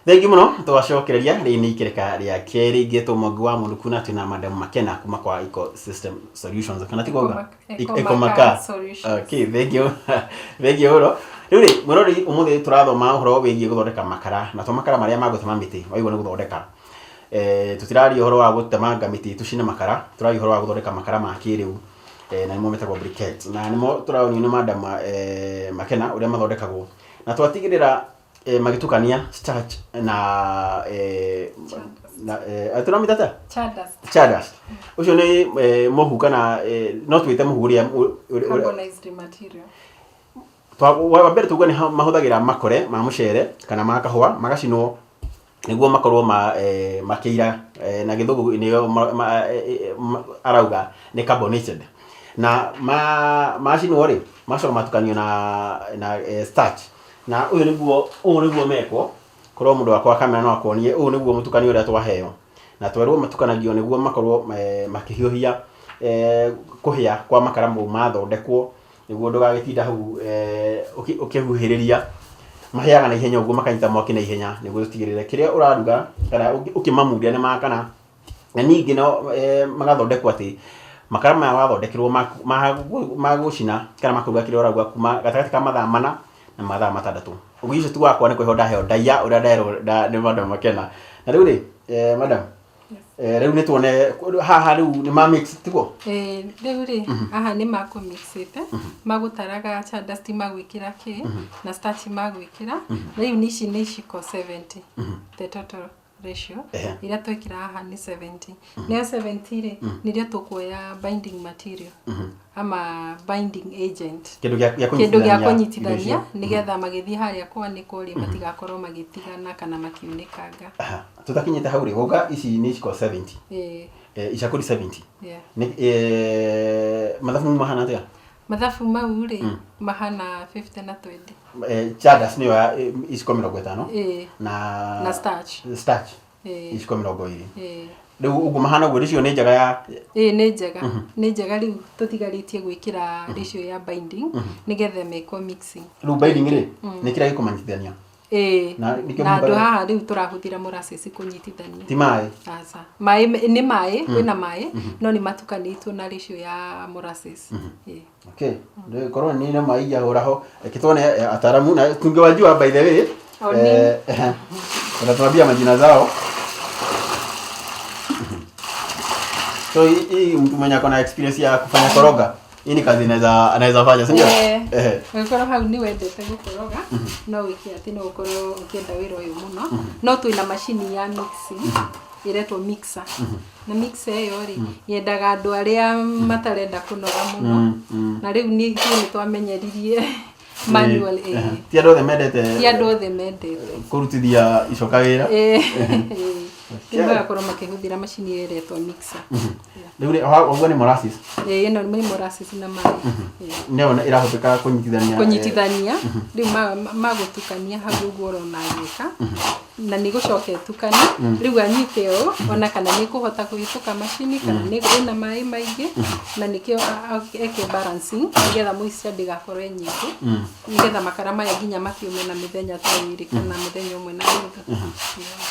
Thengiũ mũno twacokereria rĩrĩ nĩ ikereka rĩa kerĩ ngĩtwo Mwangi wa Mũnũku na twĩna Madam Makena kuma kwa Eco System Solutions kana ti kwauga? Ecomaka Solutions. Okay, thengiũ thengiũ mũno. Rĩu rĩ mwĩroreri ũmũthĩ tũrathoma ũhoro wĩgiĩ gũthondeka makara na to makara marĩa ma gũtema mĩtĩ waigua nĩ gũthondeka. Eh, tũtiraria ũhoro wa gũtemanga mĩtĩ tũcine makara, tũraria ũhoro wa gũthondeka makara ma kĩrĩu eh, na nĩmo metagwo briquettes na nĩmo tũraonio nĩ Madam eh, Makena ũrĩa mathondekagwo na twatigĩrĩra eh, magĩtukania starch na eh, na eh, tũramĩta atĩa? Sawdust. Sawdust. Ũcio nĩ eh, mũhu kana eh, no twĩte mũhu ũrĩa Carbonized material. Wa mbere tuge nĩ mahũthagĩra makore ma mũcere kana ma kahũa magacinwo nĩguo makorwo ma, eh, makĩira eh, na gĩthũngũ nĩyo arauga nĩ carbonated na ma macinwo rĩ macoka matukanio na na eh, starch na ũyũ nĩguo ũũ nĩguo mekwo korwo mũndũ wakwa wa kamera no akuonie ũũ nĩguo mũtukanio ũrĩa twaheo na twerwo matukanagio nĩguo makorwo eh, makĩhiũhia eh, kũhĩa kwa makara mau mathondekwo nĩguo ndũgagĩtinda hau eh, ũkĩhuhĩrĩria mahĩaga na ihenya ũguo makanyita mwaki na ihenya nĩguo ũtigĩrĩre kĩrĩa ũraruga kana ũkĩmamundia nĩ makana na ningĩ no eh, magathondekwo atĩ makara maya wathondekerwo ma gũcina kana makũruga kĩrĩa ũraruga kuma gatagatĩ ka mathaa 4 na mathaa 6. Ũguo ũcio ti wakwa nĩ kũheo ndaheo ndaiya ũrĩa nderwo nĩ madam Makena. Na rĩu rĩ eh, madam eh, rĩu nĩ tuone haha rĩu nĩ ma mix tiguo? Eh, rĩu rĩ haha nĩ makũmixĩte magũtaraga sawdust magwĩkĩra kĩ na starch magwĩkĩra rĩu nĩ ici nĩ iciko 70 the total ratio iria twekĩra haha nĩ 70 nayo 70 rĩ nĩrĩo tũkuoya binding material ama binding agent kĩndũ gĩa kĩndũ gĩa kũnyitithania nĩgetha magĩthiĩ harĩa kwanĩkwo rĩ matigakorwo magĩtigana kana makiunĩkanga. Aha, tũtakinyĩte hau rĩ wauga ici nĩ iciko 70 Ĩĩ, eh, icakũri 70 yeah. nĩ eh, mathabu mahana atĩa? Mathabu mau rĩ mahana 50 na 20. Eh, Chadas nĩyo ya eh, iciko 50 Ĩĩ, na na starch. Starch Ĩĩ, iciko 20. Ĩĩ. Rĩu ũguo mahana ũguo rĩcio nĩ njega ya Ĩĩ nĩ njega nĩ njega rĩu tũtigarĩtie gwĩkĩra ratio ya binding nĩgetha mekwo mixing. Rĩu binding rĩ nĩ kĩrĩa gĩkũmanyitithania. Ĩĩ Na nĩkĩo na andũ mũmbaga- haha rĩu tũrahũthĩra molasses kũnyitithania. Ti maĩ? Aca. Maĩ nĩ maĩ kwĩna maĩ no nĩ matukanĩtwo na ratio ya molasses. Ĩĩ. Okay. Ndio korwo ni na maĩ ingĩahũra ho. Reke tuone eh, ataalamu na tungewajua by the way. O ni. Eh, watatuambia majina zao. So hii hii mtu mwenye ako na experience ya kufanya koroga, hii ni kazi inaweza anaweza fanya, si ndio? Eh. Eh. Ũngĩkorwo hau nĩ wendete gũkoroga no wĩke atĩ no ũkorwo ũkĩenda wĩra ũyũ mũno no twĩna macini ya mixing ĩretwo mixer na mixer ĩyo rĩ yendaga andũ arĩa matarenda kũnoga mũno na rĩu nĩ ithuĩ nĩ twamenyeririe manual ĩĩ. Ti andũ othe mendete Ti andũ othe mendete kũrutithia icoka wĩra. Ĩĩ. Rĩu magakorwo makĩhũthĩra macini ĩyo ĩretwo mixer. Rĩu rĩ ũguo nĩ molasses. Ĩĩ ĩno nĩ molasses na maĩ. Ĩĩ. Nĩyo ĩrahũthĩka kũnyitithania. Kũnyitithania rĩu magũtukania hau ũguo ũrona agĩka na nĩ gũcoka ĩtukane rĩu anyite ũũ ona kana nĩ ĩkũhota kũhĩtũka macini kana nĩ ĩna maĩ maingĩ na nĩkĩo eke balancing nĩgetha moisture ndĩgakorwo ĩ nyingĩ nĩgetha makara maya nginya makĩũme na mĩthenya ta 2 kana mũthenya 1.5.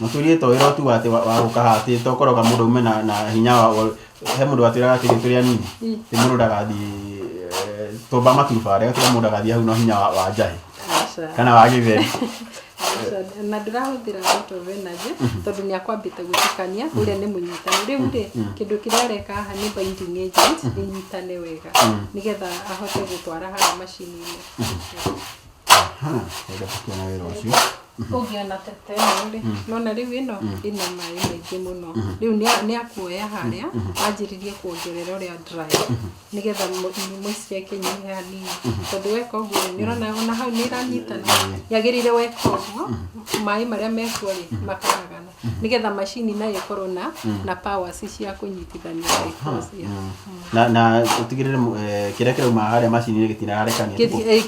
Mũtũrie to wĩra tu atĩ wa gũka haha atĩ to kũroga mũndũ aume na na hinya wa he mũndũ watwĩraga atĩrĩ tũrĩ anini atĩ mũndũ ndagathiĩ eh, tũmba maturubarĩ agatwĩra mũndũ ndagathiĩ hau na hinya wa njahĩ Aca. kana wa gĩtheri. Aca, na ndĩrahũthĩra lot of energy tondũ nĩ akwambĩte gũtukania ũrĩa nĩ mũnyitanu rĩu rĩ kĩndũ kĩrĩa areka haha nĩ binding agent ĩnyitane wega nĩgetha ahote gũtwara harĩa macini-inĩ. Aha, reke tũkĩone wĩra ũcio. Ũngĩona ta ĩno rĩ nona rĩu ĩno ĩna maĩ maingĩ mũno rĩu nĩ akuoya harĩa anjĩrĩrie kuongerera ũrĩa dry nĩgetha moisture ĩkĩnyihe hanini tondũ weka ũguo rĩ nĩ ũrona ona hau nĩ ĩranyitana yagĩrĩire weka ũguo maĩ marĩa mekuo rĩ makaragana nĩgetha macini nayo ĩkorwo na na powers cia kũnyitithania by force, yeah. Na na ũtigĩrĩre eh, kĩrĩa kĩrauma harĩa macini-inĩ gĩtirarekania.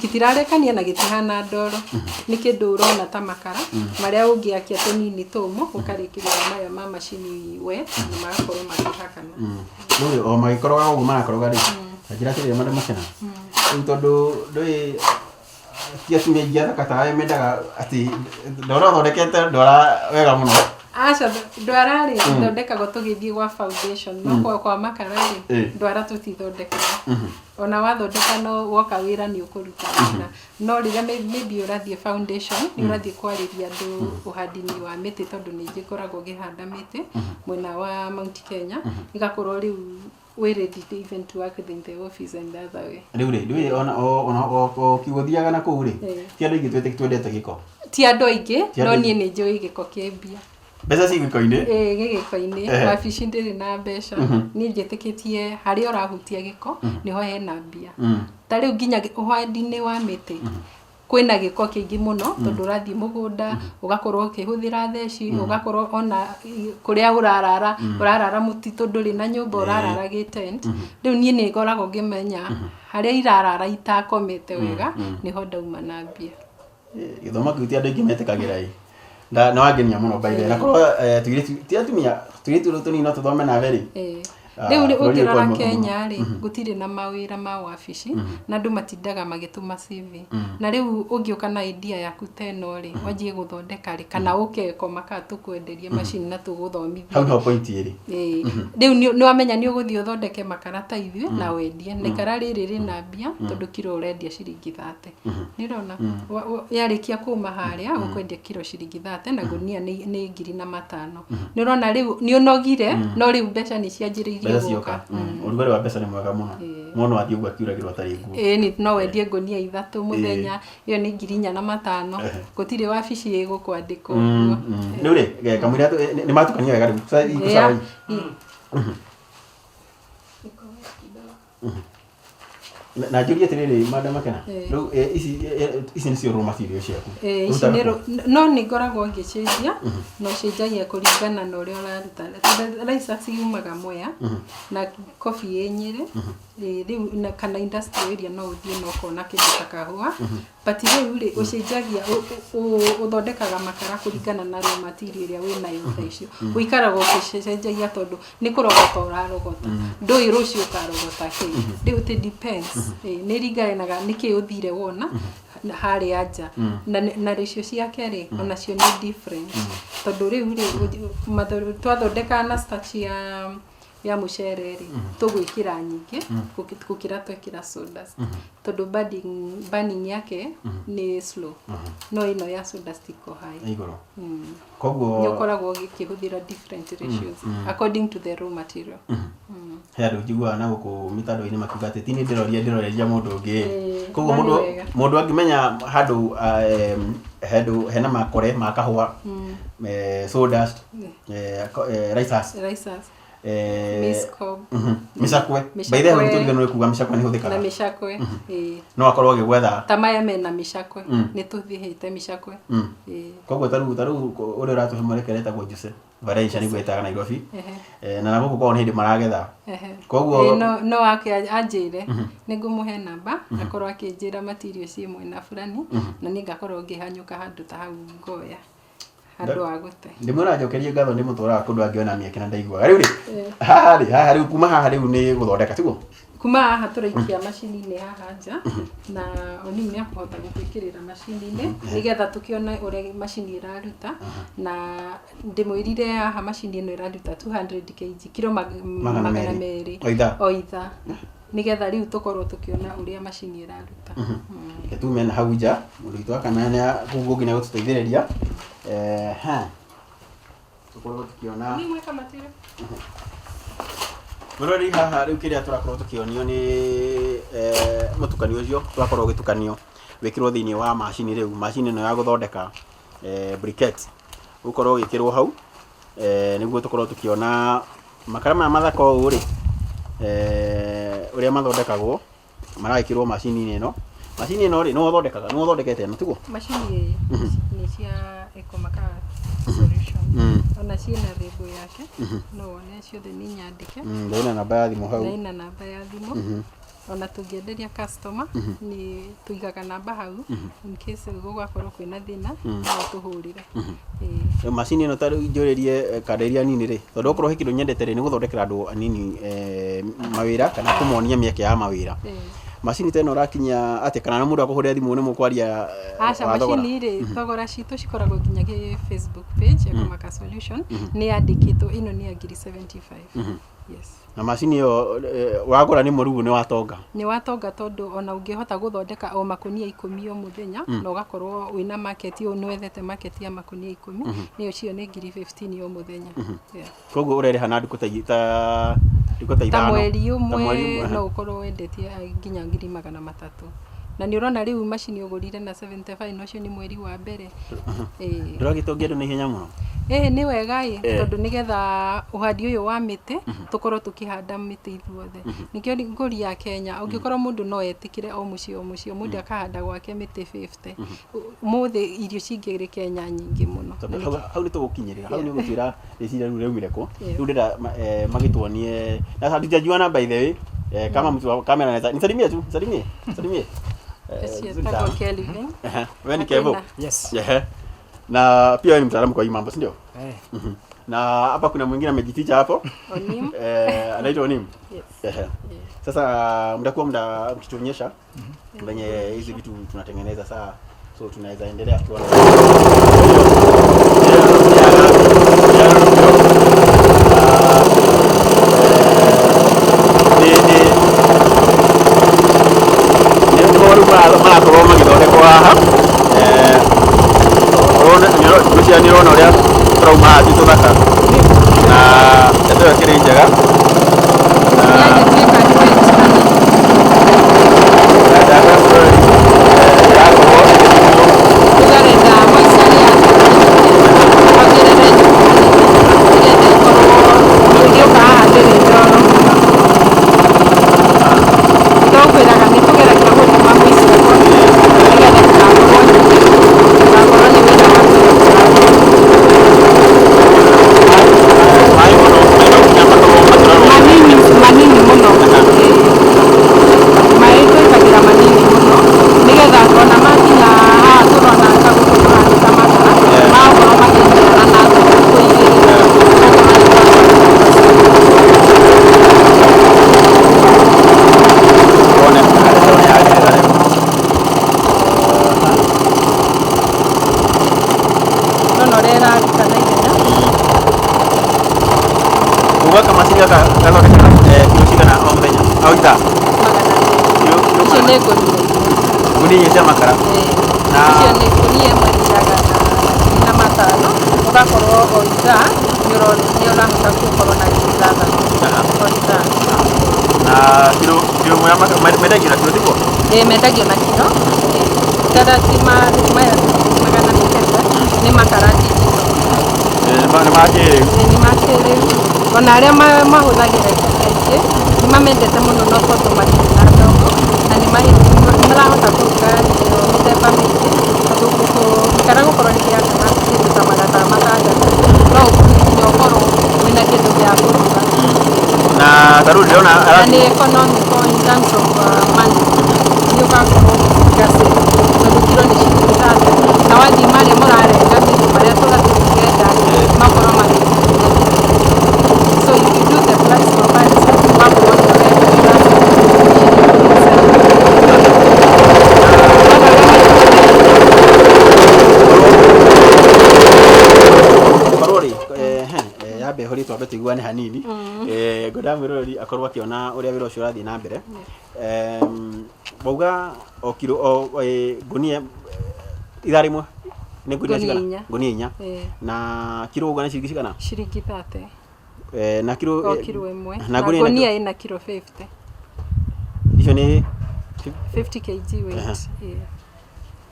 Gĩtirarekania na gĩtihana ndoro nĩ kĩndũ ũrona ta makara marĩa ũngĩakia tũnini tũmũ ũkarĩkĩrĩra maya ma macini we na magakorwo makĩhakana. Rĩu o magĩkoroga ũguo marakoroga rĩ, ta njĩra atĩrĩrĩ madam Makena, rĩu tondũ ndũĩ Ti atumia aingĩ athaka tawe mendaga atĩ ndwara ũthondekete ndwara wega mũno. Aca, ndwara rĩ, ithondekagwo tũgĩthiĩ gwa foundation, no kwa makara rĩ, ndwara tũtithondekaga. Ona wathondeka no woka wĩra nĩ ũkũruta wĩra, no rĩrĩa maybe ũrathiĩ foundation, nĩ ũrathiĩ kwarĩria andũ ũhandi-inĩ wa mĩtĩ, tondũ nĩ ngĩkoragwo ngĩhanda mĩtĩ mwena wa Mount Kenya, ĩgakorwo rĩu wĩ ready to even to work in the office and the other way. Rĩu rĩ, ndũĩ ona o ũgĩthiaga na kũu rĩ, ti andũ aingĩ twendete gĩko. Ti andũ aingĩ. Ti andũ No aingĩ. niĩ nĩ njũĩ gĩko kĩ mbia. Mbeca ci gĩko-inĩ. Ĩĩ, gĩ gĩko-inĩ. Wabici ndĩrĩ na mbeca. Niĩ njĩtĩkĩtie harĩa ũrahutia gĩko nĩho hena mbia. Ta rĩu nginya ũhandi-inĩ wa mĩtĩ kwĩna gĩko kĩingĩ mũno, tondũ ũrathiĩ mũgũnda ũgakorwo ũkĩhũthĩra theci, ũgakorwo ona kũrĩa ũrarara, ũrarara mũtitũ, ndũrĩ na nyũmba, ũrarara gĩ tent. Rĩu niĩ nĩ ngoragwo ngĩmenya harĩa irarara itakomete wega nĩho ndauma na mbia. Gĩthomo kĩu ti andũ aingĩ metĩkagĩra ĩ. Na nĩ wangenia mũno by the way. Na korwo tũirĩtu ti atumia, tũirĩtu tũrũ tũnini no tũthome nawe rĩ. Ah, Rĩu rĩ, bũrũri ũngĩrora ũkorwo mũno. Kenya rĩ, gũtirĩ na mawĩra ma wabici na andũ matindaga magĩtũma CV, na rĩu ũngĩũka na idea yaku ta ĩno rĩ, wanjie gũthondeka rĩ, kana ũke Ecomakaa tũkwenderie macini na tũgũthomithie. Hau nĩho point ĩrĩ. Ĩĩ. Rĩu nĩ wamenya nĩ ũgũthiĩ ũthondeke makara ta ithuĩ na wendie, na ikara rĩrĩ rĩna mbia, tondũ kiro ũrendia ciringi 30. Nĩ ũrona yarĩkia kuma harĩa ũkwendia kiro ciringi 30, na ngũnia nĩ 1500. Nĩ ũrona rĩu nĩ ũnogire, no rĩu mbeca nĩ cianjĩrĩirie Mbeca gũka. cioka. Ũrugarĩ wa mbeca nĩ mwega mũno. Mũndũ athiĩ ũguo akiuragĩrwo atarĩ nguo. Ĩĩ, nĩ no wendie ngũnia 3 mũthenya, ĩyo nĩ 4500. Gũtirĩ wabici ĩgũkwandĩka ũguo. Rĩu rĩ, kamũira nĩ matukania wega rĩu. Sasa iko sawa hii. Na njũrie atĩrĩrĩ, Madam Makena, rĩu ici nĩcio raw material ciaku? Ici Ũrutaga nĩ kũ? No nĩ ngoragwo ngĩcenjia, na ũcenjagia kũringana na ũrĩa ũraruta, tondũ rice ciumaga Mwea na coffee ĩ Nyĩrĩ. Rĩu kana industrial area no ũthiĩ na ũkona kĩndũ ta kahũa, but rĩu rĩ, ũcenjagia, ũthondekaga makara kũringana na raw material ĩrĩa wĩnayo thaa icio. Ũikaraga ũgĩcenjagia, tondũ nĩ kũrogota ũrarogota, ndũĩ rũciũ ũkarogota kĩ. Rĩu it depends. Nĩ ĩringanaga nĩkĩ ũthire wona harĩa nja, na ratio ciake rĩ, onacio nĩ different, tondũ rĩu rĩ, twathondeka na starch ya mũcere rĩ, tũgwĩkĩra nyingĩ gũkĩra twekĩra sawdust, tondũ burning yake nĩ slow, no ĩno ya sawdust iko high. Igũrũ. Nĩ Koguo ũkoragwo ũkĩhũthĩra different ratios according to the raw material. He andũ njiguaga na gũkũ mĩtandao-inĩ makiuga atĩ ti nĩ ndĩroria, ndĩroreria mũndũ ũngĩ. Koguo No nĩ mũndũ wega. Mũndũ angĩmenya handũ handũ hena makore ma kahũa, sawdust, rice husk, Rice husk, maize cob. Mĩcakwe. By the way, Mĩcakwe. nĩtũriganĩrwo kuga mĩcakwe nĩ Na ĩhũthĩkaga. mĩcakwe, ĩĩ. No akorwo agĩgwetha. Ta maya mena mĩcakwe, nĩ tũthihĩte mĩcakwe. Ĩĩ. Koguo tarĩu ũrĩa ũratũhe mwerekera etagwo Jose Valencia, nĩguo etaga Nairobi. Na gũkũ kwao nĩ hĩndĩ maragetha. Koguo Ĩĩ, no ake anjĩre, nĩ ngũmũhe namba, akorwo akĩnjĩra material ciĩ mwena fulani, na niĩ ngakorwo ngĩhanyũka handũ ta hau, ngoya handũ ha gũte. Ndĩmwĩra njokerie ngatho, nĩ mũtwaraga kũndũ angĩona mĩeke na ndaiguaga. Rĩu rĩ, haha rĩ, haha rĩu, kuma haha rĩu nĩ gũthondeka, tiguo? Kuma haha tũraikia macini-inĩ haha nja, na Oniu nĩ akũhota gũtwĩkĩrĩra macini-inĩ nĩgetha tũkĩone ũrĩa macini ĩraruta. Na ndĩmwĩrire haha macini ĩno ĩraruta 200 kg, kiro Magana 200 200. 200. O ithaa. O ithaa, nĩgetha rĩu tũkorwo tũkĩona ũrĩa macini ĩraruta. Reke tume na hau nja, mũndũ witũ akamenya nĩ kũu nginya gũtũteithĩrĩria. Ha, tũkorwo tũkĩona. Ni mweka material. Mũrori haha rĩu, kĩrĩa tũrakorwo tũkĩonio nĩ mũtukanio ũcio tũrakorwo ũgĩtukanio wĩkĩrwo thĩinĩ wa macini. Rĩu macini ĩno ya gũthondeka briquette ũkorwo ũgĩkĩrwo hau, nĩguo tũkorwo tũkĩona makara maya mathaka ũũ rĩ, ũrĩa mathondekagwo, maragĩkĩrwo macini-inĩ ĩno. Macini ĩno rĩ, nĩwe ũthondekaga, nĩwe ũthondekete ĩno, tiguo? Macini nĩ cia Ecomakaa Solution. Ona ciĩna label yake, no wone ciothe nĩ nyandĩke. Ndĩna namba ya thimũ hau. Na ĩna namba ya thimũ. Ona tũngĩenderia customer, nĩ tũigaga namba hau in case gũgakorwo kwĩna thĩna, no tũhũrĩre. Ĩĩ. Rĩu macini ĩno, ta rĩu njũrĩrie kanda iria nini rĩ, tondũ okorwo he kĩndũ nyendete rĩ, nĩ gũthondekera andũ anini mawĩra kana kũmonia mĩeke ya mawĩra. Macini ta ĩno ũrakinyia atĩa, kana na mũndũ akũhũrĩra thimũ nĩ mũkwaria Aca, wa thogora? Macini rĩ, thogora citũ cikoragwo nginya gĩ Facebook page Ecomaker Solution nĩ yandĩkĩtwo. Ĩno nĩ ya ngiri 75, yes. Na macini ĩyo wagũra nĩ mũrugu nĩ watonga. Nĩ watonga, tondũ ona ũngĩhota gũthondeka o makũnia 10 o mũthenya na ũgakorwo wĩna market, ũyũ nĩ wethete market ya makũnia 10, nĩyo cio nĩ ngiri 15 o mũthenya, yeah. Koguo ũrerĩha na ndukũ ta ndukũ ta ta 5. Mweri Ta mweri ũmwe ũmwe. No ũkorwo wendetie nginya 300,000, na nĩ ũrona rĩu macini ũgũrire na 75 na ũcio nĩ mweri wa mbere. Ĩĩ. Ndũragĩtongia andũ na ihenya mũno. Ĩĩ, nĩ wega ĩ, tondũ nĩgetha ũhandi ũyũ wa mĩtĩ tũkorwo tũkĩhanda mĩtĩ ithuothe, nĩkĩo ngũri ya Kenya ũngĩkorwo mũndũ no etĩkĩre o mũciĩ o mũciĩ o mũndũ akahanda gwake mĩtĩ 50, ũmũthĩ irio cingĩrĩ Kenya nyingĩ mũno. Tondũ hau nĩ tũgũkinyĩrĩra hau, nĩ ũgũtwĩra rĩciria rĩu rĩaumire kũ. Yeah. Rĩu ndĩrenda magĩtuonie na hatujajuana, by the way, kama mtu wa kamera anaweza nisalimie tu, nisalimie, nisalimie. Ũcio Vizuri etagwo sana. Kelvin. Ehe, wewe ni Na Kevo. Yes. Ehe. Na pia wewe ni mtaalamu kwa hii mambo, si ndio? Eh. Na hapa kuna mwingine amejificha hapo. Onim. Anaitwa Onim. Yes. Ehe. Yeah. Sasa mtakuwa mda mkituonyesha venye hizi vitu tunatengeneza saa, so tunaweza endelea tuona. Nĩ moru marakorwo magĩthondekwo haha. Ngwĩciria nĩ ũrona ũrĩa tũrauma haha twĩ tũthaka na ndeto ĩyo ĩkĩrĩ njega na Nĩagĩtuĩka wet hanini. Ĩrakorwo ĩgĩthimwo. Tũkarenda moisture ya ongerere hanini nĩgetha ĩkorwo ĩgĩũka haha ndĩrĩ njoro. Tũkwĩraga nĩ tũgeragia gũthima moisture nĩgetha ndĩgakorwo nyingĩ, ndĩgakorwo nĩ wĩra wa Maĩ mũno maĩ no nginya makorwo makĩrorwo. Manini manini mũno. Ĩĩ. Maĩ twĩkagĩra manini mũno nĩgetha ona makinya haha tũrona ta gũkũ tũrahanda ta makara magakorwo makĩnyara na thikũ 2 magakorwo. One ndeto nĩ yagĩrĩra rĩu. Nona ũrĩa ĩraruta na ihenya. Uga kamacini gaka gathondekaga kiro cigana o mũthenya au ithaa? 200. Kiro Icio magana nĩ ngũnia 4. Ngũnia 4 cia makara. Na Icio nĩ ngũnia ĩmwe ĩthiaga na 500,000, ũgakorwo o ithaa nĩ ũrahota gũkorwo na 6,000 o ithaa. Na kiro ĩmwe ya makara mendagio na kiro, tiguo? Ĩĩ, mendagio na kiro. Ĩĩ. Karati maya 900 nĩ makara digital. Nĩ ma kĩrĩu. Ĩĩ, nĩ ma kĩrĩu. Ona arĩa mahũthagĩra aingĩ nĩ mamendete mũno, no tondũ matirĩ na ndogo na nĩ marahota kũruga irio mĩthemba mĩingĩ, tondũ gĩkara gũkorwo nĩ kĩrakana kĩndũ ta 600, no nginya ũkorwo wĩna kĩndũ gĩa kũruga. Na ta rĩu ndĩrona Na nĩ economical in terms of money, nĩ ũgakorwo ũgĩsave tondũ kiro nĩ ciringi 30, na wathiĩ marĩa mũrarenga mĩtĩ marĩa tũratũngĩenda makorwo magĩkinya. So if you do the price comparison, ũgakorwo nĩ ũrenda ciringi. Korwo rĩ yambe horie twambe tũiguane hanini. Ngwendaga mwĩroreri akorwo akĩona ũrĩa wĩra ũcio ũrathiĩ na mbere. Wauga o kiro o ngũnia ithaa rĩmwe nĩ ngũnia Ngũnia cigana? 4. Ngũnia 4. Na kiro uga nĩ ciringi cigana? Ciringi 30. Na kiro O kiro ĩmwe. Na Na ngũnia ĩna ngũnia ĩna kiro 50. Icio nĩ 50 kg weight. Ĩĩ.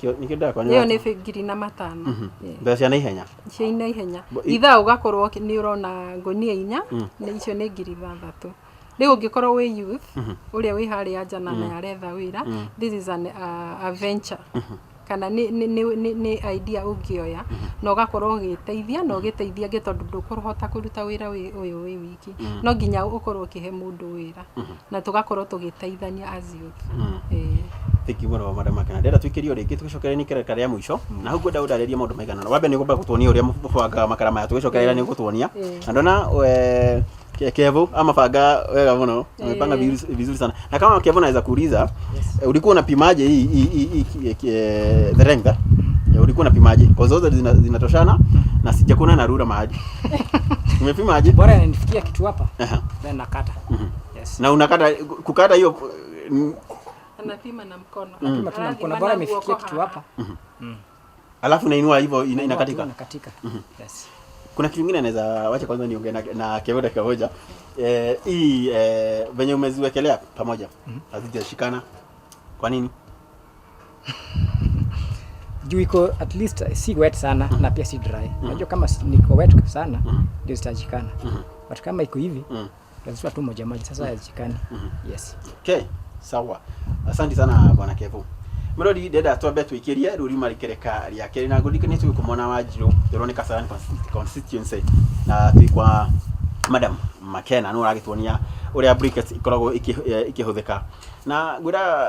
Nĩkĩo ndĩrakwanya. Ĩyo nĩ 5,000. Ĩĩ. Mbeca cia naihenya. Cia naihenya. Ithaa Ithaa ũgakorwo nĩ ũrona ngũnia 4, nĩ icio nĩ 6,000. Rĩu ũngĩkorwo wĩ youth ũrĩa wĩ harĩa nja na nĩ aretha wĩra, this is a venture kana nĩ idea ũngĩoya na ũgakorwo ũgĩteithia na ũgĩteithia angĩ, tondũ ndũkũhota kũruta wĩra ũyũ wĩ wiki, no nginya ũkorwo ũkĩhe mũndũ wĩra na tũgakorwo tũgĩteithania as youth. Ĩĩ. Thank you mũno, madam Makena. Ndĩrenda tũikĩrio rĩngĩ tũgĩcokereria nĩ kereka rĩa mũico, na hau ngwenda ũndarĩrie maũndũ maigana ũna. Wa mbere nĩ ũkwamba gũtuonia ũrĩa mũbangaga makara maya, tũgĩcokerera nĩ ũgũtuonia. Na ndona Kevo amabanga wega muno, amepanga vizuri, vizuri sana. Na kama Kevo naweza kuuliza, ulikuwa unapimaje hii the length, eh? Ulikuwa unapimaje? Kwa zote zinatoshana na sijakuona na rura mahali. Umepimaje? Bora inanifikia kitu hapa, then nakata. Yes. Na unakata kukata hiyo Anapima na mkono. Napima tu na mkono, bora imefikia kitu hapa. Alafu unainua hivyo inakatika. Inakatika. Inakatika. Yes. Kuna kitu kingine naweza, wacha kwanza niongee na Kevo dakika moja. Hii venye umeziwekelea pamoja hazijashikana. Kwa nini? Juu iko at least si wet sana na pia si dry. Unajua kama niko wet sana ndio zitashikana. But kama iko hivi, lazima tu moja moja, sasa hazishikani. Yes. Okay, sawa. Asante sana, bwana Kevo. Murori, ndenda twambe twikirie ruri rikereka rĩa kerĩ na ngũririkanie twĩ gũkũ mwena wa Njirũ ndĩroneka Kasarani constituency na twĩ kwa Madam Makena nĩ ũragĩtuonia ũrĩa briquettes ikoragwo ikĩhũthĩka na ngwĩra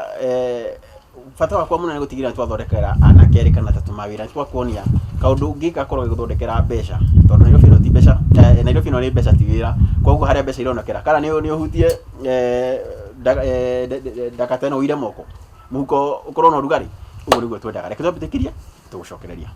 bata wakwa mũnene gũtigĩrĩra nĩ twathondekera anake erĩ kana atatũ mawĩra, nĩ twakuonia kaũndũ ũngĩka gakorwo gagĩgũthondekera mbeca, tondũ Nairobi ĩno ti mbeca, Nairobi ĩno nĩ mbeca ti wĩra. Koguo harĩa mbeca ironekera kana nĩ ũhutie ndakata ĩno ũire moko mũhuko ũkorwo na ũrugarĩ, ũguo nĩguo twendaga. Reke twambĩtĩkĩrie tũgũcokereria.